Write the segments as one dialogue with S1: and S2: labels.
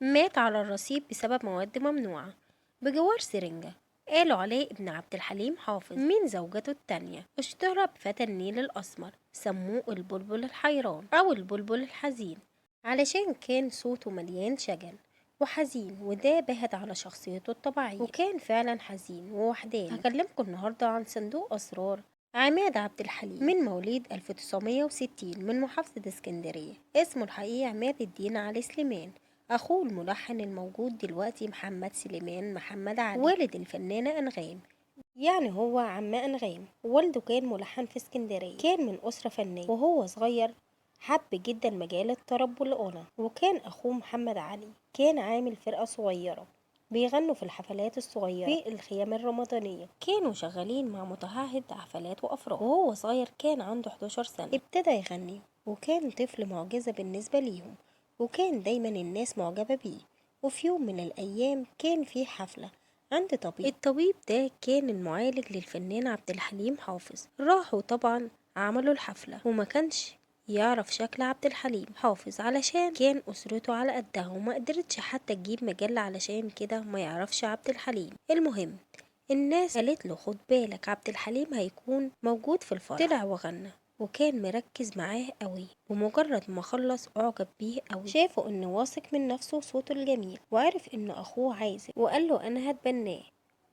S1: مات على الرصيف بسبب مواد ممنوعة بجوار سرنجة. قالوا عليه ابن عبد الحليم حافظ من زوجته التانية. اشتهر بفتى النيل الأسمر، سموه البلبل الحيران أو البلبل الحزين علشان كان صوته مليان شجن وحزين، وده بهت على شخصيته الطبيعية، وكان فعلا حزين ووحداني. هكلمكم النهاردة عن صندوق أسرار عماد عبد الحليم، من مواليد 1960 من محافظة اسكندرية. اسمه الحقيقي عماد الدين علي سليمان، أخوه الملحن الموجود دلوقتي محمد سليمان محمد علي، والد الفنانة أنغام، يعني هو عم أنغام. والده كان ملحن في اسكندرية، كان من أسرة فنية، وهو صغير حب جدا مجال الطرب والغنى. وكان أخوه محمد علي كان عامل فرقة صغيرة بيغنوا في الحفلات الصغيرة في الخيام الرمضانية، كانوا شغالين مع متعهد حفلات وأفراح. وهو صغير كان عنده 11 سنة ابتدى يغني، وكان طفل معجزة بالنسبة ليهم، وكان دايما الناس معجبة بيه. وفي يوم من الأيام كان في حفلة عند طبيب، الطبيب ده كان المعالج للفنان عبد الحليم حافظ. راحوا طبعا عملوا الحفلة، وما كانش يعرف شكل عبد الحليم حافظ علشان كان أسرته على قدها وما قدرتش حتى تجيب مجلة، علشان كده ما يعرفش عبد الحليم. المهم الناس قالت له خد بالك عبد الحليم هيكون موجود في الفرح. طلع وغنى وكان مركز معاه قوي، ومجرد ما خلص اعجب بيه قوي، شافه انه واثق من نفسه وصوته الجميل، وعرف ان اخوه عايزه، وقال له انا هتبناه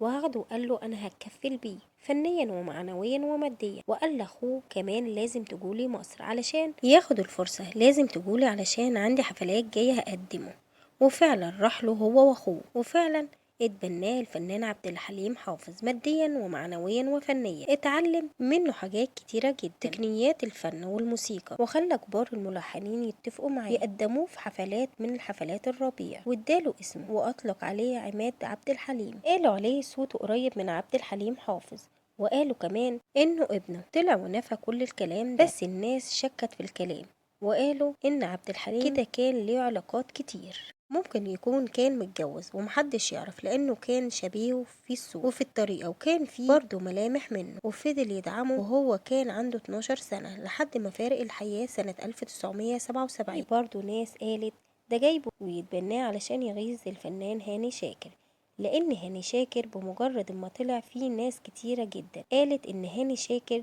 S1: وهاخده، وقال له انا هتكفل بيه فنيا ومعنويا وماديا. وقال لاخوه كمان لازم تجولي مصر علشان ياخد الفرصة، لازم تجولي علشان عندي حفلات جاية هقدمه. وفعلا راح له هو واخوه، وفعلا اتبناه الفنان عبد الحليم حافظ ماديا ومعنويا وفنيا. اتعلم منه حاجات كتيرة جدا، تقنيات الفن والموسيقى، وخلى كبار الملحنين يتفقوا معاه يقدموه في حفلات من الحفلات الربيع، واداله اسمه واطلق عليه عماد عبد الحليم. قالوا عليه صوته قريب من عبد الحليم حافظ، وقالوا كمان انه ابنه. طلع ونفى كل الكلام ده، بس الناس شكت في الكلام وقالوا ان عبد الحليم كده كان ليه علاقات كتير، ممكن يكون كان متجوز ومحدش يعرف، لانه كان شبيهه في السوق وفي الطريقة، وكان فيه برضه ملامح منه، وفضل يدعمه وهو كان عنده 12 سنة لحد ما فارق الحياة سنة 1977. برضه ناس قالت ده جايبه ويتبناه علشان يغيظ الفنان هاني شاكر، لان هاني شاكر بمجرد ما طلع فيه ناس كتيرة جدا قالت ان هاني شاكر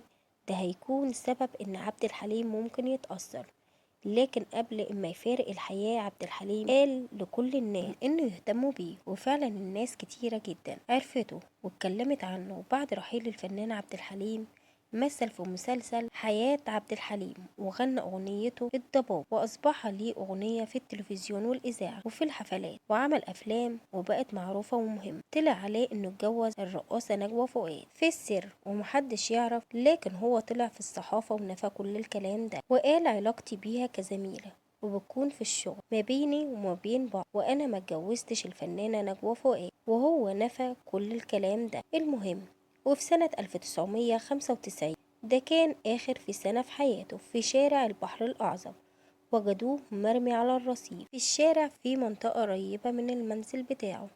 S1: ده هيكون سبب ان عبد الحليم ممكن يتأثر. لكن قبل ما يفارق الحياة عبد الحليم قال لكل الناس انه يهتموا بيه، وفعلا الناس كتيرة جدا عرفته واتكلمت عنه. وبعد رحيل الفنان عبد الحليم مثل في مسلسل حياة عبد الحليم، وغنى أغنيته الضباب، وأصبح ليه أغنية في التلفزيون والإذاعة وفي الحفلات، وعمل أفلام وبقت معروفة ومهمة. طلع عليه إنه اتجوز الرقاصة نجوى فؤاد في السر ومحدش يعرف، لكن هو طلع في الصحافة ونفى كل الكلام ده، وقال علاقتي بيها كزميلة وبتكون في الشغل ما بيني وما بين بعض، وأنا ما اتجوزتش الفنانة نجوى فؤاد، وهو نفى كل الكلام ده. المهم وفي سنة 1995 ده كان آخر في سنة في حياته، في شارع البحر الأعظم وجدوه مرمي على الرصيف في الشارع في منطقة قريبة من المنزل بتاعه،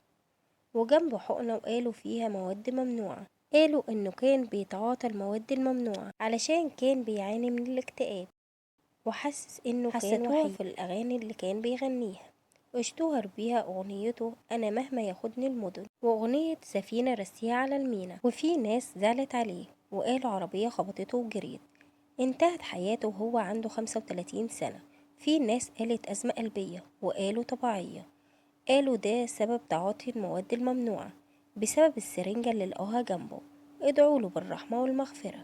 S1: وجنبه حقنة وقالوا فيها مواد ممنوعة. قالوا إنه كان بيتعاطى المواد الممنوعة علشان كان بيعاني من الاكتئاب، وحسس إنه كان وحيد في الأغاني اللي كان بيغنيها. اشتهر بيها أغنيته أنا مهما ياخدني المدن، وأغنية سفينة راسية على المينا. وفي ناس زعلت عليه وقالوا عربية خبطته وجريت. انتهت حياته وهو عنده 35 سنة. في ناس قالت أزمة قلبية وقالوا طبيعية، قالوا ده سبب تعاطي المواد الممنوعة بسبب السرنجة اللي لقوها جنبه. ادعوا له بالرحمة والمغفرة.